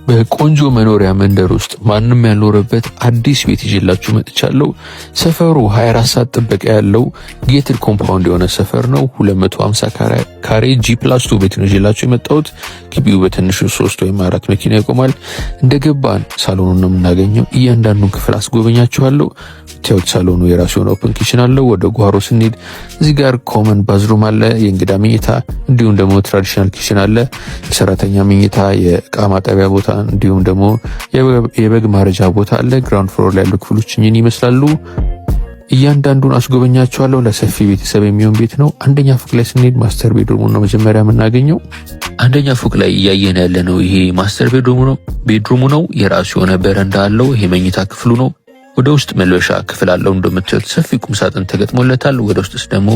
በቆንጆ መኖሪያ መንደር ውስጥ ማንም ያልኖረበት አዲስ ቤት ይዤላችሁ መጥቻለሁ። ሰፈሩ 24 ሰዓት ጥበቃ ያለው gated compound የሆነ ሰፈር ነው። 250 ካሬ G+2 ቤት ነው ይዤላችሁ የመጣሁት። ግቢው በትንሹ ሶስት ወይም አራት መኪና ይቆማል። እንደገባን ሳሎኑን ነው የምናገኘው። እያንዳንዱን ክፍል አስጎበኛችኋለሁ። ታዩት ሳሎኑ የራሱ የሆነ open kitchen አለው። ወደ ጓሮ ስንሄድ እዚህ ጋር common bathroom አለ፣ የእንግዳ መኝታ፣ እንዲሁም ደግሞ traditional kitchen አለ፣ የሰራተኛ መኝታ፣ የእቃ ማጠቢያ ቦታ እንዲሁም ደግሞ የበግ ማረጃ ቦታ አለ። Ground floor ላይ ያሉ ክፍሎች እኚህን ይመስላሉ። እያንዳንዱን አስጎበኛችኋለሁ። ለሰፊ ቤተሰብ የሚሆን ቤት ነው። አንደኛ ፎቅ ላይ ስንሄድ master bedroom ነው መጀመሪያ የምናገኘው። አንደኛ ፎቅ ላይ እያየን ያለ ነው ይሄ master bedroom ኡ ነው። የራሱ የሆነ በረንዳ አለው። ይሄ መኝታ ክፍሉ ነው። ወደ ውስጥ መልበሻ ክፍል አለው። እንደምታዩት ሰፊ ቁም ሳጥን ተገጥሞለታል። ወደ ውስጥ ደግሞ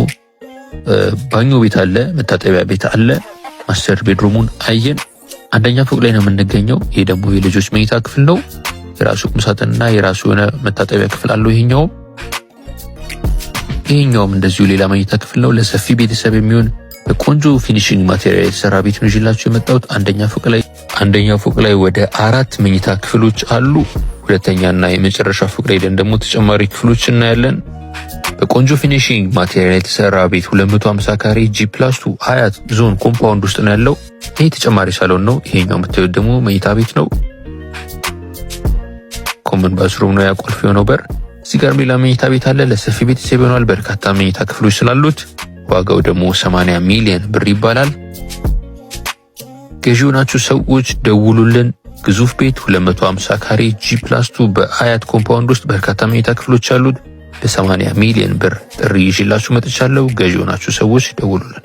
ባኞ ቤት አለ፣ መታጠቢያ ቤት አለ። Master bedroom ኡን አየን። አንደኛ ፎቅ ላይ ነው የምንገኘው። ይሄ ደግሞ የልጆች መኝታ ክፍል ነው። የራሱ ቁም ሳጥንና የራሱ የሆነ መታጠቢያ ክፍል አለው። ይሄኛውም እንደዚሁ ሌላ መኝታ ክፍል ነው። ለሰፊ ቤተሰብ የሚሆን በቆንጆ finishing material የተሰራ ቤት ነው ይዤላችሁ የመጣሁት። አንደኛ ፎቅ ላይ ወደ አራት መኝታ ክፍሎች አሉ። ሁለተኛና የመጨረሻ ፎቅ ላይ ደግሞ ተጨማሪ ክፍሎች እናያለን። በቆንጆ finishing material የተሰራ ቤት 250 ካሬ G+2 አያት zone compound ውስጥ ነው ያለው። ይህ ተጨማሪ ሳሎን ነው። ይሄኛው የምታዩት ደግሞ መኝታ ቤት ነው። Common bathroom ነው፣ ያ ቁልፍ የሆነው በር። እዚህ ጋር ሌላ መኝታ ቤት አለ። ለሰፊ ቤተሰብ ይሆናል። በርካታ መኝታ ክፍሎች ስላሉት ዋጋው ደግሞ 80 ሚሊዮን ብር ይባላል። ገዢ የሆናችሁ ሰዎች ደውሉልን። ግዙፍ ቤት 250 ካሬ G+2 በአያት compound ውስጥ በርካታ መኝታ ክፍሎች አሉት። በ80 ሚሊዮን ብር ጥሪ ይዤላችሁ መጥቻለሁ። ገዢ የሆናችሁ ሰዎች ደውሉልን።